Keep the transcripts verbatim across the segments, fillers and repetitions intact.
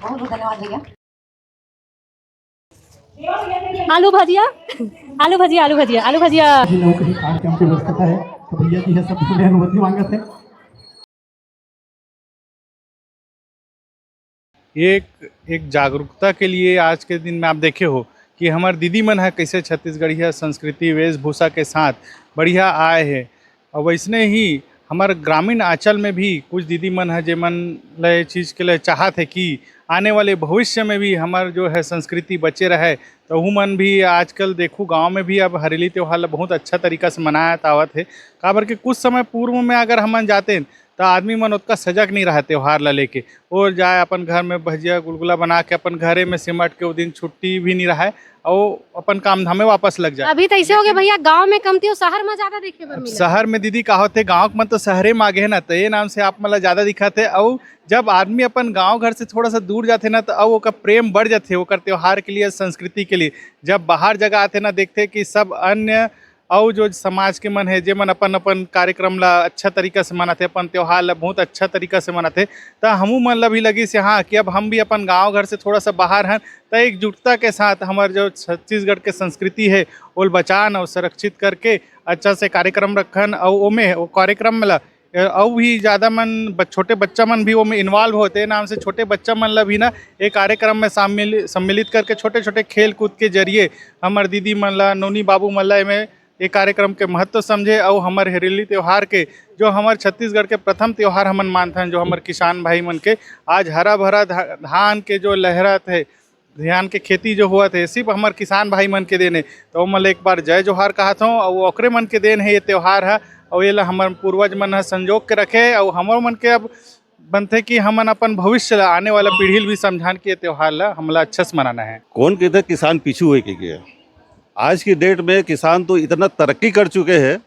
बहुत बहुत धन्यवाद भैया। आलू भजिया, आलू भजिया, आलू भजिया, आलू भजिया। जी लोग कहीं कार्यक्रम की व्यस्तता है, तो भैया जी है सब ने अनुमति मांगत है। ये एक, एक जागरूकता के लिए आज के दिन में आप देखे हो कि हमर दीदी मन ह कैसे छत्तीसगढ़िया संस्कृति, वेशभूषा के साथ बढ़िया आए हे। और वैसने ही हमर ग्रामीण आंचल में भी कुछ दीदी मन ह, जेमन ल ये चीज के लिए चाहत हे कि आने वाले भविष्य में भी हमर जो है संस्कृति बचे रहे, तो ओहू मन भी आजकल देखू गांव में भी अब हरेली त्योहार ल बहुत अच्छा तरीका से मनात आवत हे। काबर के कुछ समय पूर्व में अगर हमन जातेन, त आदमी मन ओतका सजग नहीं रहे त्योहार ला लेके। वो जाए अपन घर में भजिया गुलगुला बना के अपन घरे में सिमट के वो दिन छुट्टी भी नहीं रहे, और अपन काम धामे वापस लग जाए। अभी तो ऐसे हो गए भैया, गांव में कमती हो, शहर में ज्यादा देखे बर अब मिला। शहर में दीदी का होते, गांव के मन तो शहरे में आ गए ना, तो ये नाम से आप मन ला ज्यादा दिखाते। और जब आदमी अपन गांव घर से थोड़ा सा दूर जाते ना, तो अब ओकर प्रेम बढ़ जाते ओकर त्योहार के लिए, संस्कृति के लिए। जब बाहर जगह आते ना, देखते कि सब अन्य अउ जो समाज के मन हे, जेमन अपन-अपन कार्यक्रम ला अच्छा तरीका से मनाथे, अपन त्योहार ला बहुत अच्छा तरीका से मनाथे, त हमू मन ला भी लगिस हे, हाँ, कि अब हम भी अपन गाँव घर से थोड़ा सा बाहर हन, त एकजुटता के साथ हमर जो छत्तीसगढ़ के संस्कृति हे, ओल बचान अउ संरक्षित करके अच्छा से कार्यक्रम रखन अउ ओमे ओ कार्यक्रम ला अ, अउ भी ज़्यादा मन ब-, छोटे बच्चा मन भी ओमे involve होथे, नाम से छोटे बच्चा मन ला भी ना ए कार्यक्रम में शामिल, सम्मिलित करके छोटे-छोटे खेल कूद के जरिए हमर दीदी मन ला, नोनी बाबू मन ला एमे ए कार्यक्रम के महत्व समझे अउ हमर हरेली त्योहार के जो हमर छत्तीसगढ़ के प्रथम त्योहार हमन मानथन, जो हमर किसान भाई मन के आज हरा भरा धा-, धान के जो लहरात हे, धान के खेती जो होवत हे, सिर्फ हमर किसान भाई मन के देन हे। तो ओमन ल एक बार जय जोहार कहत हौं, अउ ओकरे मन के देन हे ये त्योहार ह, अउ ये ला हमर पूर्वज मन ह संजोग के रखे, अउ हमर मन के अब बनथे कि हमन अपन भविष्य ला आने वाला पीढ़ी ल भी समझान कि ये त्योहार ला हमला अच्छा से मनाना है। कौन कहते किसान पीछू है के गया? आज की डेट में किसान तो इतना तरक्की कर चुके हैं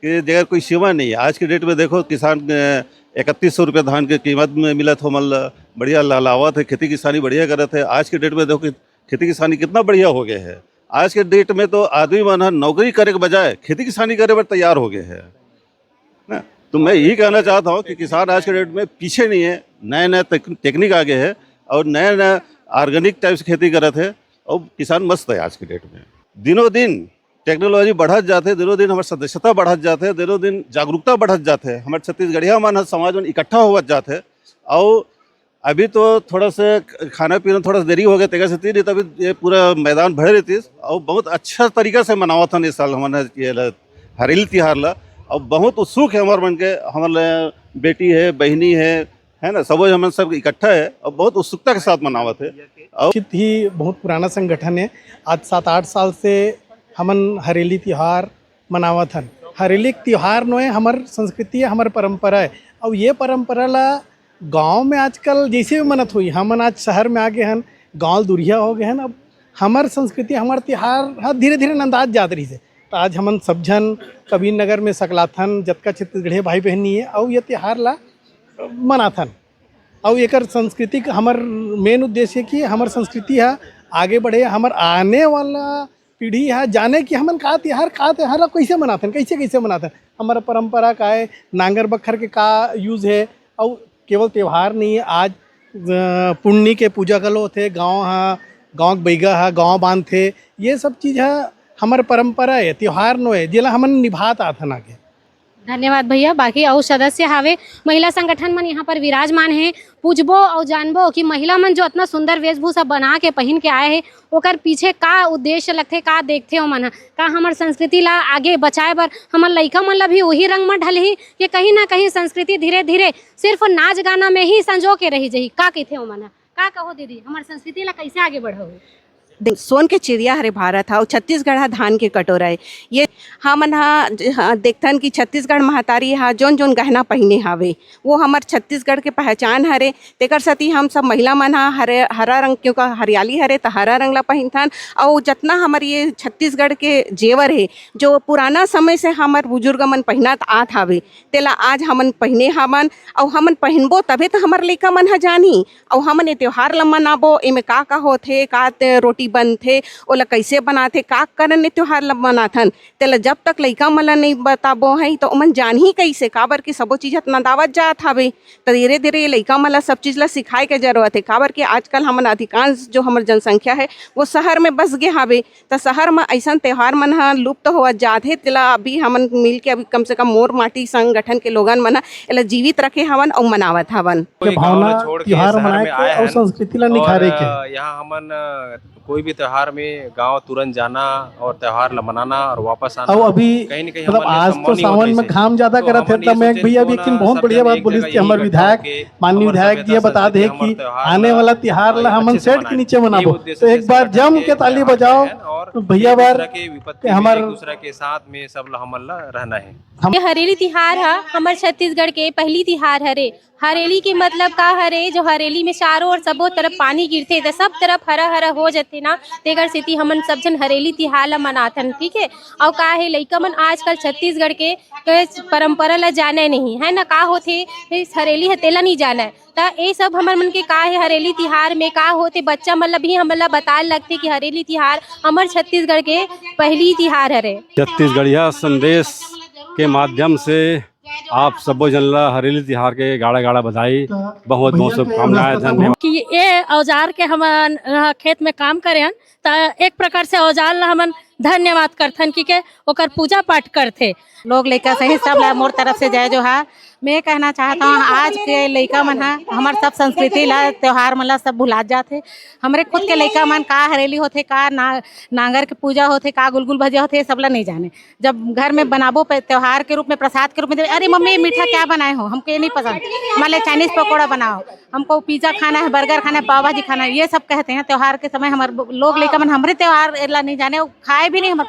कि जेकर कोई सीमा नहीं है। आज के डेट में देखो, किसान, अ, इकतीस सौ रुपये धान के कीमत में मिलत हे, मतलब, बढ़िया लहलावत है, खेती किसानी बढ़िया करत है। आज के डेट में देखो कि खेती किसानी कितना बढ़िया हो गया है। आज के डेट में तो आदमी मन ह नौकरी करे के बजाय खेती किसानी करे बर तैयार हो गए है ना। तो मैं यही कहना चाहता हूँ कि किसान आज के डेट में पीछे नहीं है, नए नए तक-, टेक्निक आ गए हैं और नए नए ऑर्गेनिक टाइप से खेती करत है और किसान मस्त है आज के डेट में। दिनों दिन टेक्नोलॉजी बढ़त जाथे, दिनों दिन हमर सदस्यता बढ़त जाथे, दिनों दिन जागरूकता बढ़त जाथे, हमर छत्तीसगढ़िया मन ह समाज मन इकट्ठा होवत जाथे। अउ अभी तो थोड़ा से ख-, खाना पीना थोड़ा सा देरी हो गया, तेकर सेती, नहीं तो अभी ये पूरा मैदान भरे रहतीस अउ बहुत अच्छा तरीका से मनावत हन इस साल हमन ह ये ल-, हरेली तिहार ला। अउ बहुत उत्सुक है हमर मन के, हमर ल-, बेटी है, बहिनी है, है ना, सबो हमन सब इकट्ठा है और बहुत उत्सुकता के साथ मनावत है। और निश्चित ही बहुत पुराना संगठन है। आज सात आठ साल से हमन हरेली तिहार मनावत हन। हरेली एक तिहार नोए, हमर संस्कृति है, हमर परंपरा है। और ये परंपरा ला गांव में आजकल जैसे भी मनत हुई, हमन आज शहर में आ गए हन, गांव दुरिया हो गए हन। अब हमर संस्कृति, हमर तिहार ह धीरे-धीरे नंदात जात रहिस हे। त आज हमन सब झन कबीर नगर में सकलाथन, जतका छत्तीसगढ़िया भाई बहिनी हे, अउ ये तिहार ला मनाथन। अउ एकर सांस्कृतिक हमर मेन उद्देश्य हे कि हमर संस्कृति ह आगे बढ़े, हमर आने वाला पीढ़ी ह जाने कि हमन का तिहार, का तिहार ला कइसे मनाथन, कइसे, कइसे मनाथन, हमर परंपरा का हे, नांगर बखर के का यूज़ हे, अउ केवल त्योहार नहीं हे, आज, अ, पुन्नी के पूजा घलो होथे, गाँव ह, गाँव के बइगा ह, गाँव बांधथे, ये सब चीज़ ह हमर परंपरा हे, त्योहार नो हे, जेला हमन निभात आथन आगे। धन्यवाद भैया। बाकी अउ सदस्य हावे, महिला संगठन मन यहाँ पर विराजमान हे, पूछबो अउ जानबो कि महिला मन जो अतना सुंदर वेशभूषा बना के पहिन के आए हे, ओकर पीछे का उद्देश्य लगथे, का देखथे ओमन ह? का हमर संस्कृति ला आगे बचाए बर हमर लइका मन ला भी उही रंग म ढलही, कि कहीं ना कहीं संस्कृति धीरे-धीरे सिर्फ नाच गाना में ही संजो के रहि जही? का कहिथे ओमन ह? का कहो दीदी, हमर संस्कृति ला कैसे आगे बढ़ाहू? देख, सोन के चिड़िया हरे भारत हा, अउ छत्तीसगढ़ हा धान के कटोरा हे। ये हमन हा ज-, हा, देखथन कि छत्तीसगढ़ महतारी हा जोन जोन गहना पहिने हावे, वो हमर छत्तीसगढ़ के पहचान हरे। तेकर सेती हम सब महिला मन हा हरे, हरा रंग, क्योंकि हरियाली हरे, त हरा रंग ला पहिनथन। अउ जतना हमर ये छत्तीसगढ़ के जेवर हे, जो पुराना समय से हमर बुजुर्ग मन पहिनत आत हावे, तेला आज हमन पहिने हावन, अउ हमन पहिनबो तभे त हमर लइका मन ह जानही, अउ हमन ये त्योहार ल मनाबो, एमे का का होथे, का ते-, रोटी बनथे, ओला कइसे बनाथे, का करन ए त्योहार ल मनाथन, तेला जब तक लइका मन ल नइ बताबो हई, त ओमन जानही कइसे? काबर कि सबो चीज ह त नंदावत जात हावे। त धीरे-धीरे ये लइका मन ल सब चीज ल सिखाए के जरूरत हे, काबर कि आजकल हमन अधिकांश जो हमर जनसंख्या हे, वो शहर में बस गे हावे। त शहर म अइसन त्योहार मन ह लुप्त होवत जात हे, तेला अभी हमन मिल के, अभी कम से कम मोर माटी संगठन के लोगन मन ह एला जीवित रखे हवन अउ मनावत हवन। के भावना, त्योहार मनाए के अउ संस्कृति ला निखारे के। यहाँ हमन, अ, कोई भी त्योहार में गांव तुरंत जाना और त्योहार ला मनाना और वापस आना, अउ अभी, कहीं न कहीं मतलब, हमन आज तो सावन में घाम ज्यादा करत हे, त मैं एक भैया भी एक ठिन बहुत बढ़िया बात बोलिस कि हमर विधायक, माननीय विधायक जी बता दे कि आने वाला तिहार ला हमन shed के नीचे मनाबो। तो एक बार जम के ताली बजाओ भैया बर, के हमर दूसरा के साथ में सब ला हमन ला रहना है। ये हरेली तिहार ह हमर छत्तीसगढ़ के पहली तिहार हरे। हरेली के मतलब का हरे? जो हरेली में चारों ओर सबो तरफ पानी गिरथे, त सब तरफ हरा-हरा हो जथे ना, तेकर सेती हमन सब झन हरेली तिहार ला मनाथन, ठीक है। अउ का हे, लइका मन आजकल छत्तीसगढ़ के, के परंपरा ला जाने नहीं, है ना, का होथे इस हरेली ह, तेला नहीं जाने। त ए सब हमर मन के का हे, हरेली तिहार में का होथे, बच्चा मन ला भी हमन ला बताए लगथे कि हरेली तिहार हमर छत्तीसगढ़ के पहली तिहार हरे। छत्तीसगढ़िया संदेश के माध्यम से आप सबो जन ला हरेली तिहार के गाड़ा-गाड़ा बधाई, बहुत-बहुत शुभकामनाएं, धन्यवाद। कि ये औजार के हमन, अ, खेत में काम करे हन, त एक प्रकार से औजार ला हमन धन्यवाद करथन, कि के ओकर पूजा पाठ करथे। लोग लइका सहित सब ला मोर तरफ से जय जोहार। मैं कहना चाहत हूँ, आज के लइका मन ह हमर सब संस्कृति ला, त्योहार मन ला सब भुलात जात हे। हमरे खुद के लइका मन का हरेली होथे, का ना-, नांगर के पूजा होथे, का गुलगुल भजिया होथे, ये सब ला नहीं जाने। जब घर में बनाबो पे त्योहार के रूप में, प्रसाद के रूप में दे, "अरे मम्मी, ये मीठा क्या बनाए हो? हमको ये नहीं पसंद, हमारे लिए Chinese पकौड़ा बनाओ, हमको pizza खाना है, burger खाना है, पाव भाजी खाना है," ये सब कहते हैं। त्योहार के समय हमर लोग लइका मन हमरे त्योहार ला नहीं जाने, वो खाए भी नहीं। हमर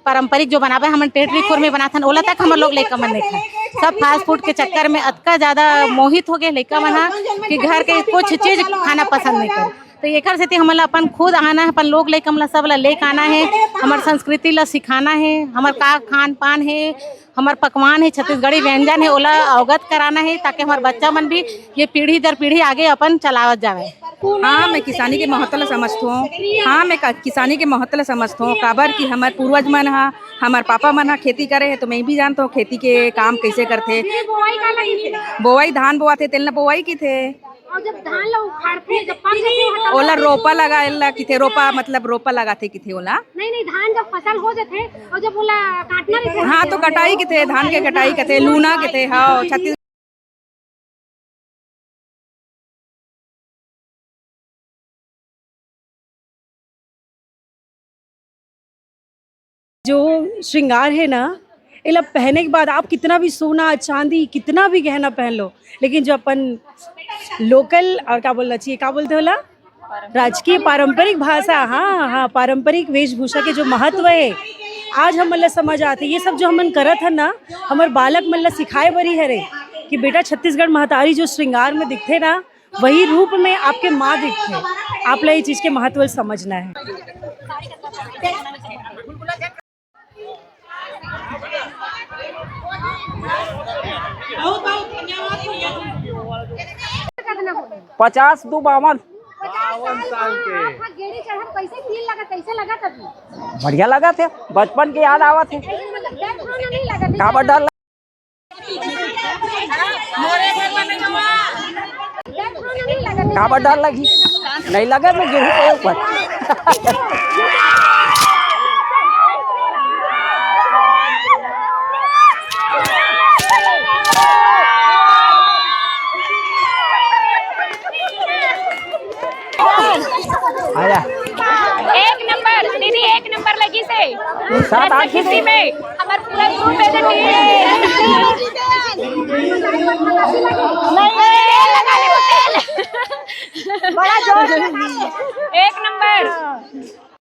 पारंपरिक जो बनाबे, हमन टेटरी खुरमी बनाथन, ओला तक हमर लोग लइका मन नहीं खाए। सब fast food के चक्कर में अतका ज्यादा मोहित हो गए लइका मन ह कि घर के कुछ चीज खाना पसंद नहीं करे। तो एकर सेती हमन ला अपन खुद आना है, अपन लोग लइका मन ला सब ला लेके आना है, हमर संस्कृति ला सिखाना है, हमर का खान पान है, हमर पकवान है, छत्तीसगढ़ी व्यंजन है, ओला अवगत कराना है, ताकि हमर बच्चा मन भी ये पीढ़ी दर पीढ़ी आगे अपन चलावत जावे। हाँ, मैं किसानी के महत्व ला समझथों। हाँ, मैं का-, किसानी के महत्व ला समझथों, काबर कि हमर पूर्वज मन ह, हमर पापा मन ह खेती करे हे, तो मैं भी जानथों खेती के काम कइसे करथे। बोवई धान बोआथे, तेल न बोवई किथे। अउ जब धान ला उखाड़थे, जब पक जाथे, ओला रोपा लगाए ला किथे, रोपा मतलब रोपा लगाथे किथे ओला। नहीं, नहीं, धान जब फसल हो जाथे अउ जब ओला काटना रहिथे, हाँ, तो कटाई किथे, धान के कटाई किथे, लूना किथे, हाँ, छत्तीस जो श्रृंगार है ना, एला पहने के बाद आप कितना भी सोना, चांदी, कितना भी गहना पहन लो, लेकिन जो अपन local, और क्या बोलना चाहिए, क्या बोलते होला, राजकीय पारंपरिक भाषा, हाँ, हाँ, पारंपरिक वेशभूषा के जो महत्व है, आज हमन ला समझ आथे। ये सब जो हमन करत हन ना, हमर बालक मन ला सिखाए बर ही हरे कि बेटा, छत्तीसगढ़ महतारी जो श्रृंगार में दिखथे ना, वही रूप में आपके माँ दिखथे। आप ला ये चीज के महत्व समझना है। पचास दू बावन। बावन साल के। आप गेड़ी चढ़त कैसे feel लगा, कैसे लगा तभी? बढ़िया लगा थे, बचपन के याद आवा थे। मतलब डर तो नहीं लगा? काबर डर लग-, काबर डर लगी? नहीं लगा, मैं गिरी के ऊपर। आया। एक नंबर दीदी, एक नंबर लगी से। सात आठ किसी में हमार पूरा group में से team। नहीं, तेल लगा ले, तेल। बड़ा जोर से। एक नंबर।